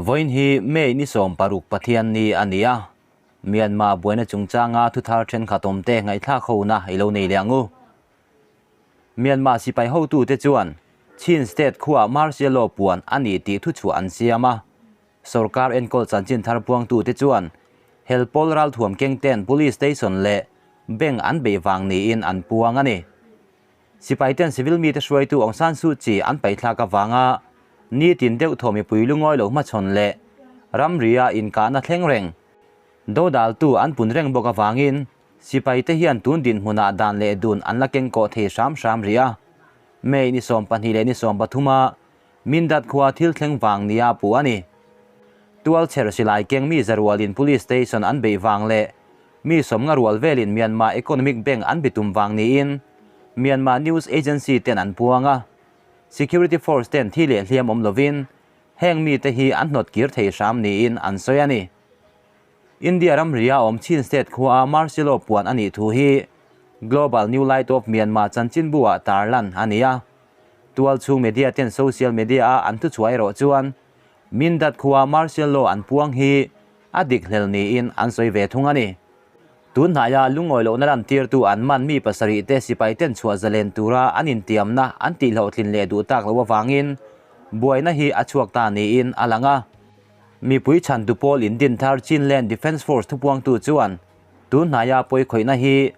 Vawiin hi May ni 16 Pathianni a ni a, Myanmar buaina chungchanga thuthar thenkhat awmte ngaihthlak hona i lo nei leh ang u. Myanmar sipai hotute chuan Chin State khuaa martial law puan a ni tih thuchhuah an siam a. Sorkar enkawl chanchin thar puangtute chuan helpawl ralthuam kengten police station leh bank an beih vang niin an puang a ni. Sipaiten civil mite hruaitu Aung San Suu Kyi an paithlak avanga nitin deuh thaw mipui lungawi lo hmachhawn leh ramria inkahna thleng reng dodaltu an pun reng bawk avangin sipaite hian tun dinhmunah dan leh dun an la kengkawh thei hram hram rih a. May ni 12 leh ni 13 a Mindat khua thil thleng vang nia puh a ni. Tualchher silai keng mi zarualin police station an beih vang leh Mi sawmnga rual velin Myanmar Economic Bank an bitum vang niin Myanmar News Agency ten an puang a. Security force ten thi leh hliam awm lovin heng mite hi an hnawt kir thei hram niin an sawi a ni. India ramria awm Chin State khua a martial law puan a nih thu hi Global New Light of Myanmar chanchinbu ah tarlan a ni a. Tualchhung media ten social media a an thuchhuah erawh chuan Mindat khua martial law an puang hi a dik hlel niin an sawi ve thung a ni. Tun hnaia lungawi lohna lantirtu an man mi pasarih te sipai ten chhuah zalen tura an intiamna an tihhlawhtlin leh duh tak loh avangin buaina hi a chhuak ta niin a lang a. Mipui chhantu pawl indin thar Chinland Defence Force thupuangtu chuan tun hnaia pawikhawihna hi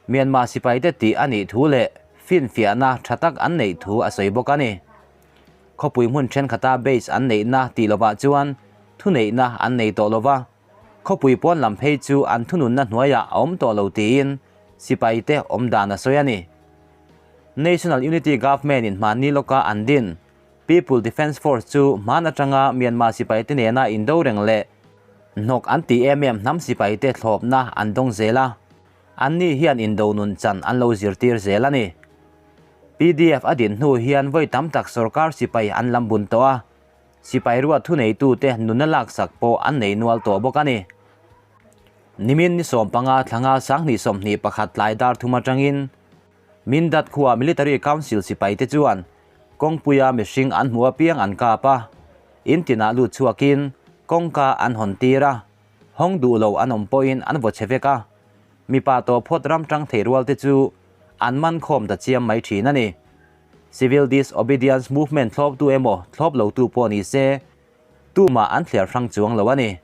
Myanmar sipaite tih a nih thu leh finfiahna tha tak an neih thu a sawi bawk a ni. Khawpui hmun thenkhatah base an neihna tih lovah chuan thuneihna an nei tawh lova, khawpui pawn lam phei chu an thununna hnuaiah a awm tawh lo tiin sipaite awm dan a sawi a ni. National Unity Government in hmanni lawka an din People Defence Force chu hman atanga Myanmar sipaite nena indo reng leh hnawk an tih em em hnam sipaite thlawpna an dawng zel a. Anni hian indo nun chan an lo zirtir zel a ni. PDF a din hnu hian vawi tam tak sorkar sipai an lam bun tawh a, sipai ruat thuneitute nunna laksak pawh an nei nual tawh bawk a ni. Nimin ni 15 thlanga 2021 tlai dar thum atangin Mindat khua Military Council sipaite chuan kawngpuia mihring an hmuh apiang an kap a, in tinah lut chhuakin kawngka an hawn tir a, Hawng duh lo an awm pawhin an vaw che vek a, mipa tawh phawt ram tang thei rual te chu an man khawm ta chiam mai thin a ni. Civil Disobedience Movement thlawptu emaw thlawp lotu pawh ni se, tumah an thliar hrang chuang lo a ni.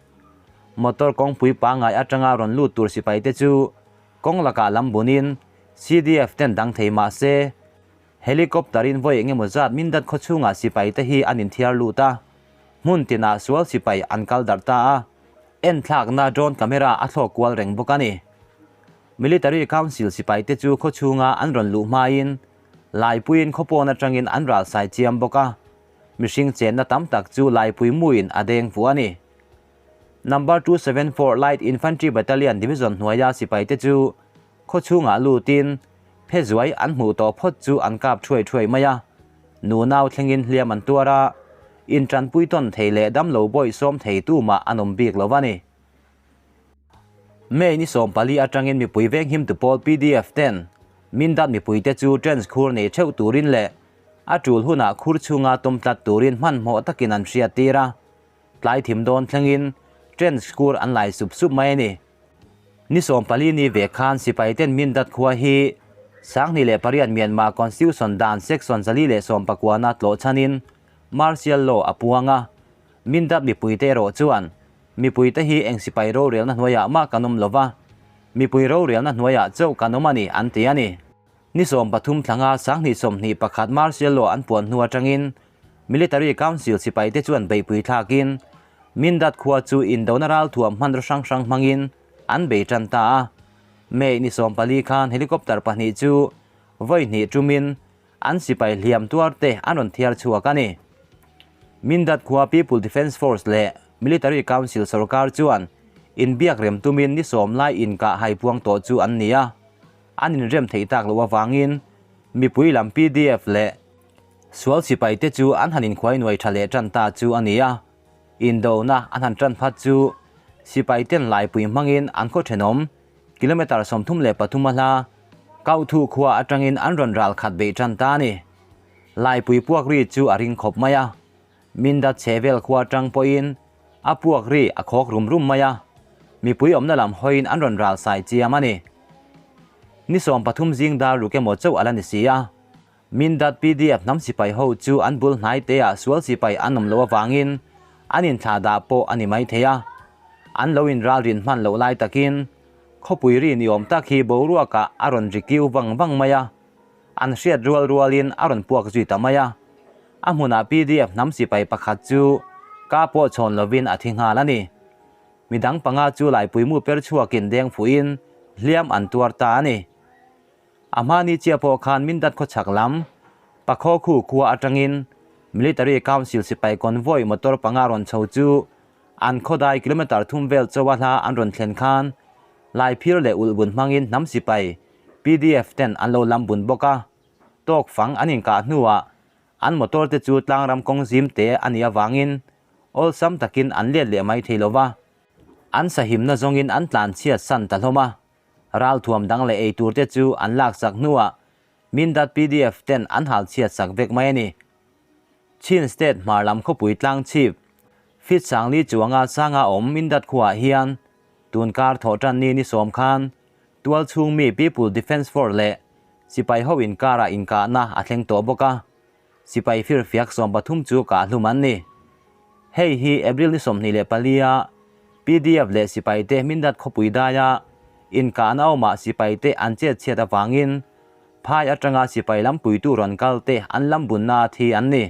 Motor kawngpui pangngai atanga rawn lut tur sipai te chu kawng lakah lam bunin CDF ten dang thei mah se, Helicopter in vawi engemaw zat Mindat khaw chhungah sipai te hi an inthiar lut a, hmun tinah sual sipai an kal darh ta a, enthlakna drone camera a thlawk kual reng bawk a ni. Military Council sipai te chu khaw chhunga an rawn luh hmain Laipuiin khaw pawn atangin an ral sai chiam bawk a, mihring chenna tam tak chu Laipui muin a deng fuh a ni. Number 274 Light Infantry Battalion Division hnuaia sipai te chu khaw chhungah lutin phe zuai an hmuh tawh phawt chu an kap thuai thuai mai a, nu nau thlengin hliam an tuar a, intanpui tawn thei leh damlo bawih sawm thei tumah an awm bik lo a ni. May ni 14 atangin mipui venghimtu pawl PDF ten Mindat mipuite chu trench khur nei theuh turin leh a tul hunah khur chhunga tum tlat turin hmanhmawh takin an hriattir a, tlai thim dawn thlengin trench khur an lai sup sup mai a ni. Ni 14 ni ve khan sipai ten Mindat khua hi 2008 Myanmar Constitution dan Section 419 na tlawh chhanin Martial Law a puang a, Mindat mipuite erawh chuan mipuite hi eng sipai rorelna hnuaiah mah kan awm lova, mipui rorelna hnuaiah chauh kan awm a ni an ti a ni. Ni 13 thlanga 2021 Martial Law an puan hnu atangin Military Council sipaite chuan beihpui thlakin Mindat khua chu indona ralthuam hmanraw hrang hrang hmangin an bei tan ta a. May ni 14 khan helicopter pahnih chu vawi hnih tumin an sipai hliam tuarte an rawn thiar chhuak a ni. Mindat khua People Defence Force leh Military Council sorkar chuan inbiak rem tumin ni 10 lai inkah haipuang tawh chu an ni a. An inrem theih tak loh avangin mipui lam PDF leh sual sipai te chu an han inkhuai nuai tha leh tan ta chu a ni a. Indona an han tan phat chu sipai ten laipui hmangin an khaw thenawm kilometre 33 a hla Kauthu khua atangin an rawn ral khat beih tan ta a ni. Laipui puak ri chu a ring khawp mai a. Mindat chhehvel khua atang pawhin a puak ri a khawk rum rum mai a, mipui awmna lam hawiin an rawn ral sai chiam a ni. Ni 13 zing dar ruk emaw chauh a la ni si a, Mindat pdf hnam sipai ho chu an bul hnai teah sual sipai an awm loh avangin an inthlah dah pawh a ni mai thei a, an lo inralrin hman loh lai takin khawpui ri ni awm tak hi boruakah a rawn ri kiu vang vang mai a, an hriat rual rualin a rawn puak zui ta mai a. A hmunah pdf hnam sipai pakhat chu ka pawh chhawn lovin a thi nghal a ni. Midang panga chu laipuimu per chhuakin deng fuhin hliam an tuar ta a ni. A hmani chiah pawh khan Mindat khawchhak lam Pakhaw khu khua atangin Military Council sipai convoy motor panga rawn chho chu an khawdai kilometre thum vel chawa hla an rawn thlen khan Laiphir leh ulhbun hmangin hnam sipai pdf ten an lo lam bun bawk a, tawk fang an inkah hnuah an motor te chu tlangram kawng zim te a nih avangin awlsam takin an let leh mai thei lova, an sahimna zawngin an tlanchhiat san ta hlawm a. Ralthuam dang leh ei tur te chu an laksak hnuah Mindat pdf ten an hal chhiat sak vek mai a ni. Chin State hmar lam khawpui tlang chhip feet sangli chuanga sanga awm Mindat khuaah hian tun kar thawh tan ni ni sawm khan tual chhung mi People Defence Force leh sipai ho inkarah inkahna a thleng tawh bawk a. Sipai firfiak 13 chu kah hlum an ni. Hei hi April ni 24 a pdf leh sipai te Mindat khawpui daia inkahna awmah sipai te an chet chhiat avangin phai atanga sipai lampuitu rawn kal te an lam bunna thi an ni.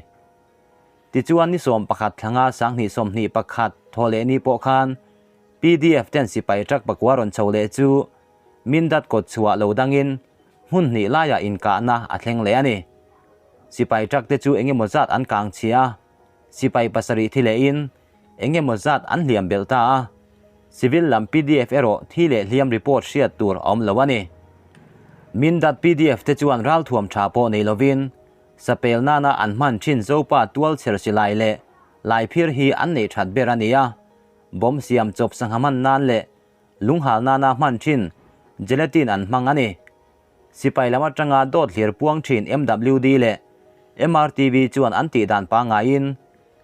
Tichuan ni 11 thlanga 2021 thaw leh ni pawh khan pdf ten sipai truck pakua rawn chho leh chu Mindat kawt chhuah lo dangin hmun hnih laiah inkahna a thleng leh a ni. Sipai truck te chu engemaw zat an kang chhia a, sipai pasarih thi lehin engemaw zat an hliam belh ta a, civil lam pdf erawh thi leh hliam report hriat tur a awm lo a ni. Mindat pdf te chuan ralthuam tha pawh nei lovin sapel nana an hman thin Zopa tual chher silai leh laiphir hi an neih that ber a ni a, bomb siam chawp sangha hman nan leh lunghal nana hman thin gelatin an hmang a ni. Sipai lam atanga dawt hlir puang thin MWD leh MRTV chuan an tih dan pangaiin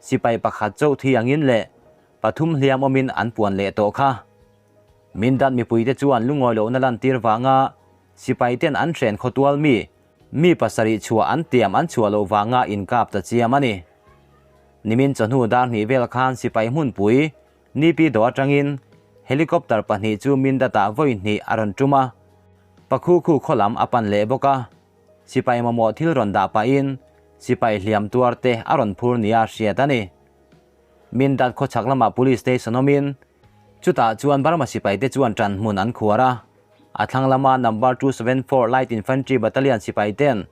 sipai pakhat chauh thi angin leh pathum hliam awmin an puan leh tawh kha. Mindat mipuite chuan lungawi lohna lantir vanga sipai ten an hren khawtual mi mi pasarih chhuah an tiam an chhuah loh vanga inkap ta chiam a ni. Nimin chawhnu dar hnih vel khan sipai hmunpui Nipi dawh atangin helicopter pahnih chu Mindat-ah vawi hnih a rawn tum a, Pakhu khu khaw lam a pan leh bawk a, sipai mamawh thil rawn dah pahin sipai hliam tuar te a rawn phur nia hriat a ni. Mindat khawchhak lamah police station awmin chutah chuan Burma sipai te chuan tan hmun an khuar a, a thlang lama number 274 Light Infantry Battalion sipai ten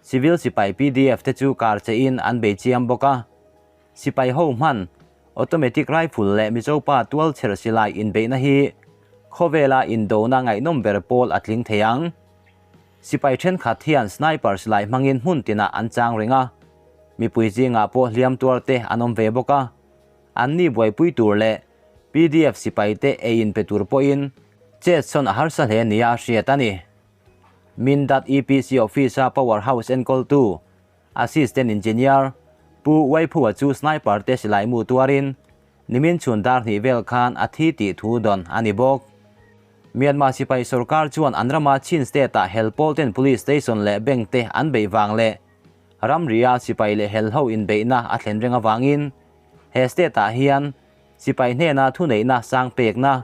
civil sipai pdf te chu kar chein an bei chiam bawk a, sipai ho hman Automatic rifle leh Mizopa tual chher silai inbeihna hi khawvela indona ngaihnawm ber pawl a tling thei ang. Sipai thenkhat hian sniper silai hmangin hmun tinah an chang reng a, mipui zingah pawh hliam tuar te an awm ve bawk a. Anni buaipui tur leh pdf sipai te ei in pe tur pawhin chet sawn a harsa hle nia hriat a ni. Mindat EPC Office-a Power House enkawltu Assistant Engineer Pu Waiphua chu sniper te silai mu tuarin nimin chhun dar hnih vel khan a thi tih thu dawn a ni bawk. Myanmar sipai sorkar chuan an rama Chin state-ah hel pawl ten police station leh bank te an beih vang leh ramria sipai leh hel ho inbeihna a thlen reng avangin he state-ah hian sipai hnena thuneihna sang pekna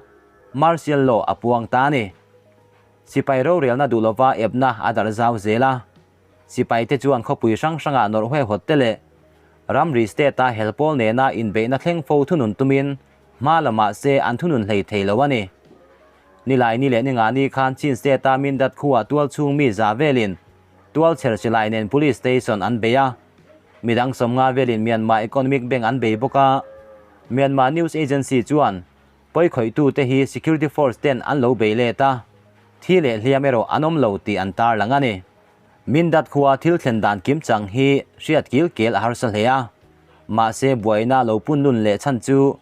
martial law a puang ta a ni. Sipai rorelna duh lova epna a darh zau zel a. Sipai te chuan khawpui hrang hrangah nawrh huaihawt te leh ramri state-a hel pawl nena inbeihna thleng fo thunun tumin hma la mah se an thunun hlei thei lo a ni. Nilai ni leh ni nga ni khan Chin state-a Mindat khuaa tual chhung mi za velin tual chher silai nen police station an bei a, midang 50 velin Myanmar Economic Bank an bei bawk a. Myanmar News Agency chuan pawi khawihtute hi security force ten an lo bei let a, thi leh hliam erawh an awm lo tih an tarlang a ni. Mindat khua thil thlen dan kim chang hi hriat kil kel a harsa hle a, mahse buaina lo pun lun leh chhan chu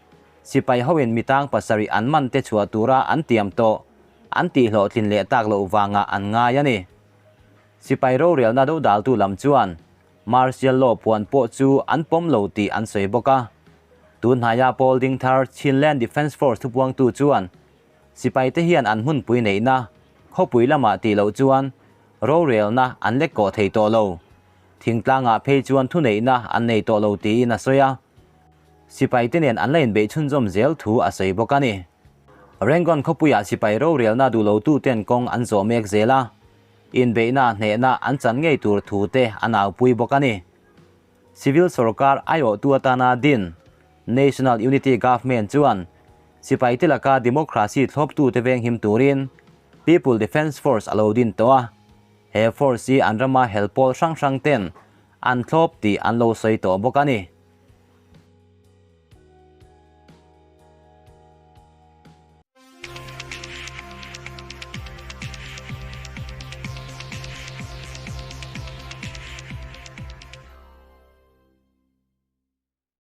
sipai hoin mitang pasarih an man te chhuah tura an tiam tawh an tih hlawhtlin leh tak loh vangah an ngai a ni. Sipai rorelna dodaltu lam chuan. Martial law puan pawh chu an pawm lo tih an sawi bawk a. Tun hnaia pawl ding thar Chinland Defence Force thupuangtu chuan sipaite hian an hmunpui neihna khawpui lamah tih loh chuan rorelna an lek kawh thei tawh lo. Thingtlangah phei chuan thuneihna an nei tawh lo tiin a sawi a. Sipaite nen an la inbeih chhunzawm zel thu a sawi bawk a ni. Rangoon khawpuiah sipai rorelna duh lotuten kawng an zawh mek zel a. Inbeihna hnehna an chan ngei tur thu te a naupui bawk a ni. Civil sorkar aiawhtu atana din National Unity Government chuan sipaite laka democracy thlawptute venghim turin People Defence Force a lo din tawh a. He force hi an rama hel pawl hrang hrang ten an thlawp tih an lo sawi tawh bawk a ni.